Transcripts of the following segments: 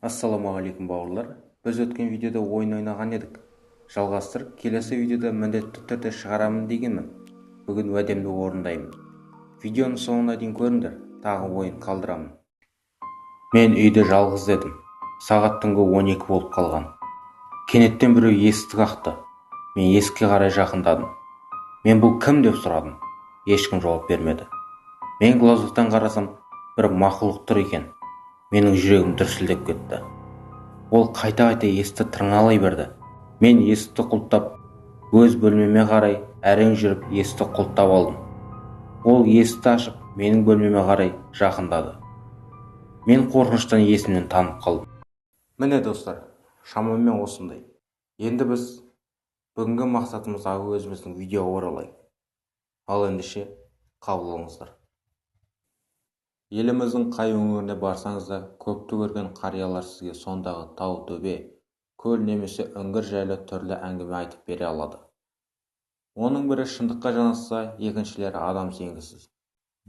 Ассалаумағалейкум, бауырлар! Біз өткен видеода ойын ойнаған едік. Жалғастырып, келесі видеода міндетті түрде шығарамын дегенмін. Бүгін уәдемді орындаймын. Видеоның соңына дейін көріңдер, тағы ойын қалдырамын. Мен үйде жалғыз едім. Сағат түнгі 12 болып қалған. Кенеттен біреу есікті қақты. Мен есікке қарай жақындадым. Мен бұл кім деп сұрадым. Ешкім жауап бермеді. Мен глазоктан қарасам, бір мақұлық тұр екен. Менің жүрегім дүрсілдеп кетті. Ол қайта-қайта есікті тырналай берді. Мен есікті құлыптап, өз бөлмеме қарай әрең жүріп есікті құлыптап алдым. Ол есікті ашып, менің бөлмеме қарай жақындады. Мен қорқыныштан есімнен танып қалдым. Міне, достар, шамамен осындай. Енді біз бүгінгі мақсатымыздағы өзіміздің видеоға оралайық. Ал ендеше, қабыл алыңыздар. Еліміздің қай өңіріне барсаңыз да, көпті көрген қариялар сізге сондағы тау, төбе, көл немесе үңгір жайлы түрлі әңгіме айтып бере алады. Оның бірі шындыққа жанасса, екіншілері адам сенгісіз.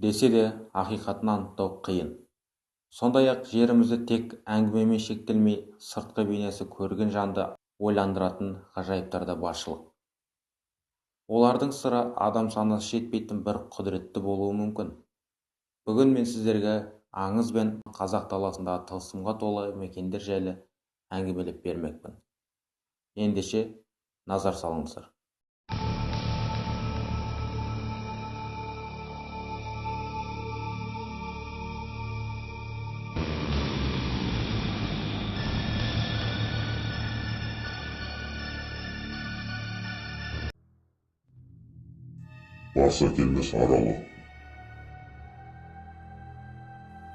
Десе де, ақиқатын анықтау қиын. Сондай-ақ жерімізді тек әңгімемен шектелмей, сыртқы бейнесі көрген жанды ойландыратын ғажайыптар да баршылық. Олардың сыры адам санасы жетпейтін бір құдіретті болуы мүмкін. Бүгін мен сіздерге аңыз бен қазақ даласындағы тылсымға толы мекендер жайлы әңгімелеп бермекпін. Ендеше, назар салыңыздар. Барса келмес аралы.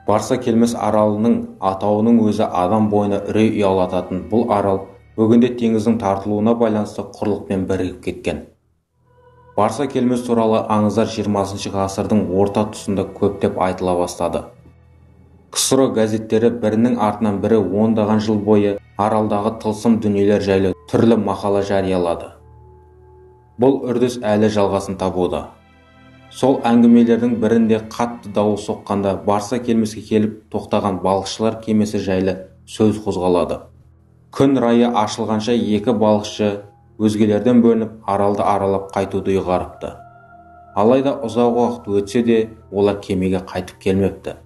Барса келмес аралының атауының өзі адам бойына үрей ұялататын бұл арал бүгінде теңіздің тартылуына байланысты құрлықпен бірігіп кеткен. Барса келмес туралы аңыздар 20 ғасырдың орта тұсында көптеп айтыла бастады. КСРО газеттері бірінің артынан бірі ондаған жыл бойы аралдағы тылсым дүниелер жайлы түрлі мақала жариялады. Бұл үрдіс әлі жалғасын табуда. Сол әңгімелердің бірінде қатты дауыл соққанда барса келмеске келіп тоқтаған балықшылар кемесі жайлы сөз қозғалады. Күн райы ашылғанша екі балықшы өзгелерден бөлініп аралды аралап қайтуды ұйғарыпты. Алайда ұзақ уақыт өтсе де олар кемеге қайтып келмепті.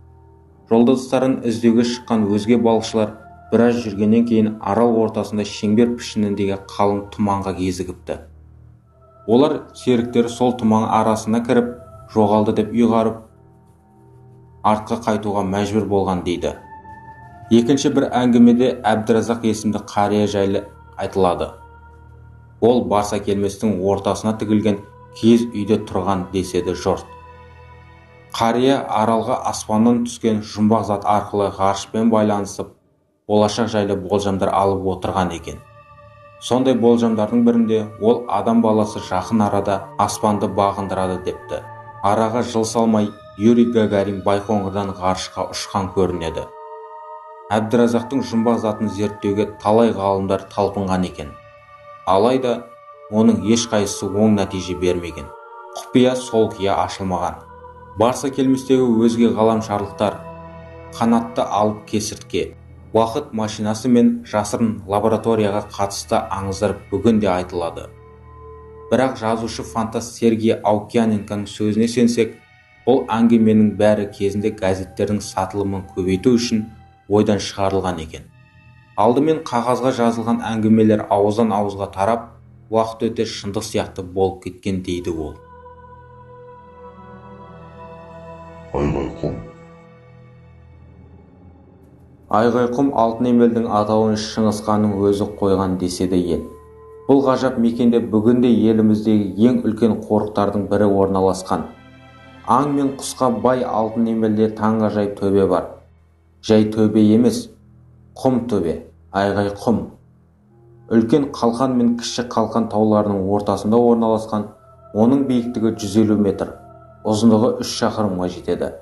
Жолдастарын іздеуге шыққан өзге балықшылар біраз жүргеннен кейін арал ортасында шеңбер пішініндегі қалың тұманға кезігіпті. Олар серіктері сол тұман арасына кіріп, жоғалды деп ұйғарып, артқа қайтуға мәжбүр болған дейді. Екінші бір әңгімеде Әбдіразақ есімді қария жайлы айтылады. Ол барса келместің ортасына тігілген киіз үйде тұрған деседі жұрт. Қария аралға аспаннан түскен жұмбақ зат арқылы ғарышпен байланысып, болашақ жайлы болжамдар алып отырған екен. Сондай болжамдардың бірінде ол адам баласы жақын арада аспанды бағындырады депті. Араға жыл салмай Юрий Гагарин Байқоңырдан ғарышқа ұшқан көрінеді. Әбдіразақтың жұмбақ затын зерттеуге талай ғалымдар талпынған екен. Алайда оның ешқайсысы оң нәтиже бермеген. Құпия сол күйі ашылмаған. Барса келместегі өзге ғаламшарлықтар, қанатты алып кесіртке, уақыт машинасы мен жасырын лабораторияға қатысты аңыздар бүгін де айтылады. Бірақ жазушы фантаст Сергей Аукияненконың сөзіне сенсек, бұл әңгіменің бәрі кезінде газеттердің сатылымын көбейту үшін ойдан шығарылған екен. Алдымен қағазға жазылған әңгімелер ауыздан ауызға тарап, уақыт өте шындық сияқты болып кеткен дейді ол. Айғайқұм. Айғайқұм алтын емелдің атауын Шыңғыс ханның өзі қойған деседі ел. Бұл ғажап мекенде бүгінде еліміздегі ең үлкен қорықтардың бірі орналасқан. Аң мен құсқа бай алтын емелде таңғажайып төбе бар. Жай төбе емес, құм төбе, Айғайқұм. Үлкен Қалқан мен Кіші Қалқан тауларының ортасында орналасқан, оның биіктігі 150 метр, ұзындығы 3 шақырымға жетеді.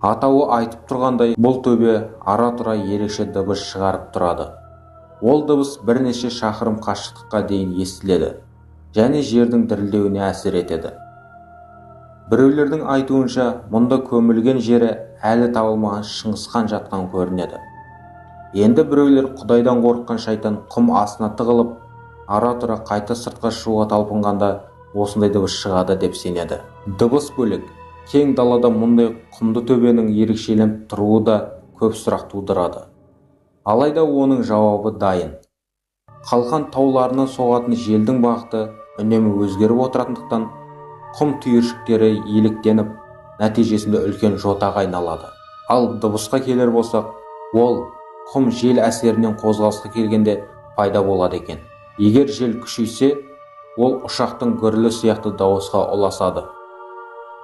Атауы айтып тұрғандай, бұл төбе ара-тұра ерекше дыбыс шығарып тұрады. Ол дыбыс бірнеше шақырым қашықтыққа дейін естіледі және жердің дірілдеуіне әсер етеді. Біреулердің айтуынша, мұнда көмілген жері әлі табылмаған Шыңғыс хан жатқан көрінеді. Енді біреулер Құдайдан қорыққан шайтан құм астына тығылып, ара-тұра қайта сыртқа шығуға талпынғанда осындай дыбыс шығады деп сенеді. Дыбыс бөлек, кең далада мұндай құмды төбенің ерекшеленіп тұруы да көп сұрақ тудырады. Алайда оның жауабы дайын. Қалқан тауларынан соғатын желдің бағыты үнемі өзгеріп отыратындықтан құм түйіршіктері електеніп, нәтижесінде үлкен жотаға айналады. Ал дыбысқа келер болсақ, ол құм жел әсерінен қозғалысқа келгенде пайда болады екен. Егер жел күшейсе, ол ұшақтың гүрілі сияқты дауысқа ұласады.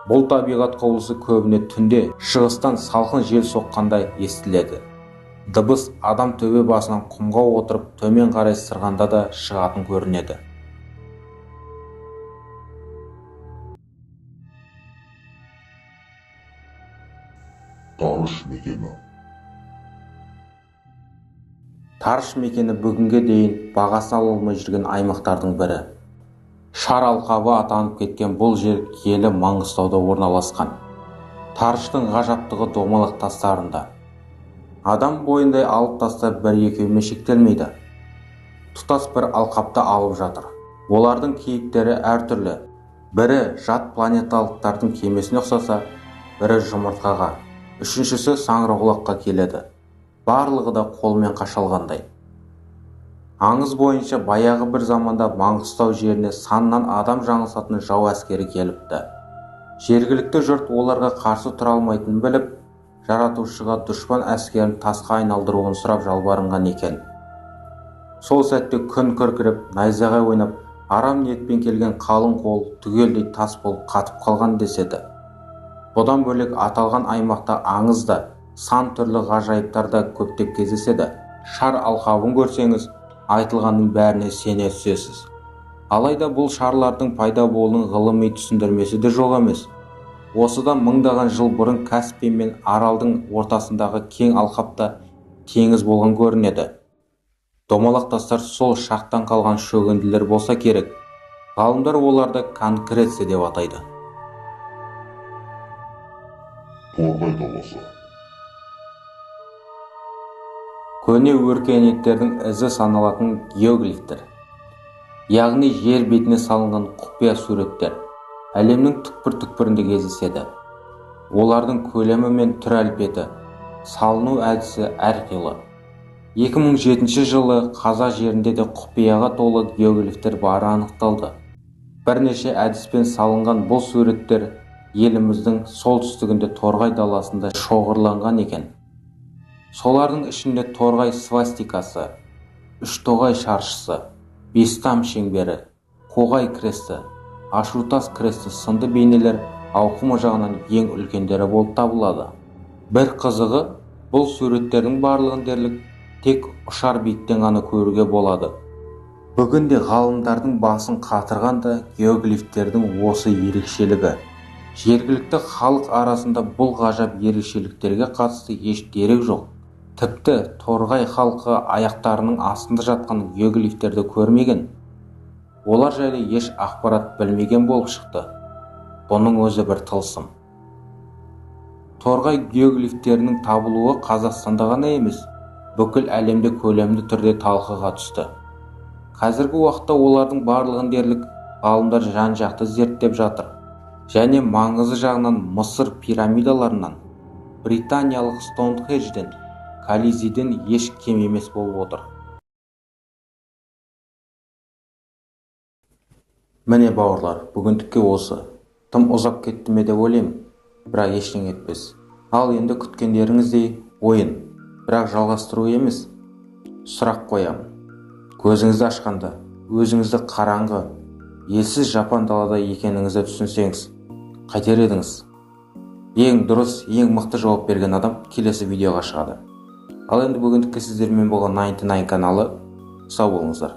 Бұл табиғат құбылысы көбіне түнде шығыстан салқын жел соққанда естіледі. Дыбыс адам төбе басынан құмға отырып төмен қарай сырғанда да шығатын көрінеді. Тарыш мекені. Тарыш мекені бүгінге дейін бағасы ала алмай жүрген аймақтардың бірі. Шар алқабы атанып кеткен бұл жер киелі Маңғыстауда орналасқан. Тарыштың ғажаптығы домалақ тастарында. Адам бойындай алып тастар бір-екеуімен шектелмейді. Тұтас бір алқапты алып жатыр. Олардың кейіптері әртүрлі. Бірі жат планеталықтардың кемесіне ұқсаса, бірі жұмыртқаға, үшіншісі саңырауқұлаққа келеді. Барлығы да қолмен қашалғандай. Аңыз бойынша баяғы бір заманда Маңғыстау жеріне саннан адам жаңылысатын жау әскері келіпті. Жергілікті жұрт оларға қарсы тұра алмайтынын біліп, жаратушыға дұшпан әскерін тасқа айналдыруын сұрап жалбарынған екен. Сол сәтте күн күркіреп, найзағай ойнап, арам ниетпен келген қалың қол түгелдей тас болып қатып қалған деседі. Бұдан бөлек аталған аймақта аңыз да, сан түрлі ғажайыптар да көптеп кездеседі. Шар алқабын көрсеңіз, айтылғанның бәріне сене түсесіз. Алайда бұл шарлардың пайда болуының ғылыми түсіндірмесі де жоқ емес. Осыдан мыңдаған жыл бұрын Каспий мен Аралдың ортасындағы кең алқапта теңіз болған көрінеді. Домалақ тастар сол шақтан қалған шөгінділер болса керек. Ғалымдар оларды конкреция деп атайды. Торғай даласы. Көне өркениеттердің ізі саналатын геоглифтер, яғни жер бетіне салынған құпия суреттер, әлемнің түкпір-түкпірінде кездеседі. Олардың көлемі мен түр әлпеті, салыну әдісі әрқилы. 2007 жылы қазақ жерінде де құпияға толы геоглифтер бары анықталды. Бірнеше әдіспен салынған бұл суреттер еліміздің солтүстігінде Торғай даласында шоғырланған екен. Солардың ішінде Торғай свастикасы, Үштоғай шаршысы, Бестам шеңбері, Қоғай кресті, Ашутас кресті сынды бейнелер ауқымы жағынан ең үлкендері болып табылады. Бір қызығы, бұл суреттердің барлығын дерлік тек ұшар биіктен ғана көруге болады. Бүгінде ғалымдардың басын қатырған да геоглифтердің осы ерекшелігі. Жергілікті халық арасында бұл ғажап ерекшеліктерге қатысты еш дерек жоқ. Тіпті Торғай халқы аяқтарының астында жатқан геоглифтерді көрмеген. Олар жайлы еш ақпарат білмеген болып шықты. Бұның өзі бір тылсым. Торғай геоглифтерінің табылуы Қазақстанда ғана емес, бүкіл әлемде көлемді түрде талқыға түсті. Қазіргі уақытта олардың барлығын дерлік ғалымдар жан-жақты зерттеп жатыр. Және маңызы жағынан Мысыр пирамидаларынан, британиялық Стоунхенджден, Колизейден еш кем емес болып отыр. Міне бауырлар, бүгіндікке осы. Тым ұзап кетті ме деп ойлаймын, бірақ ештеңе етпес. Ал енді күткендеріңіздей ойын, бірақ жалғастыру емес. Сұрақ қоямын. Көзіңізді ашқанда, өзіңізді қараңғы, елсіз жапан далада екеніңізді түсінсеңіз, қайтер едіңіз? Ең дұрыс, ең мықты жауап берген адам келесі видеоға шығады. Ал енді бүгіндікке сіздермен болған 99 каналы. Сау болыңыздар.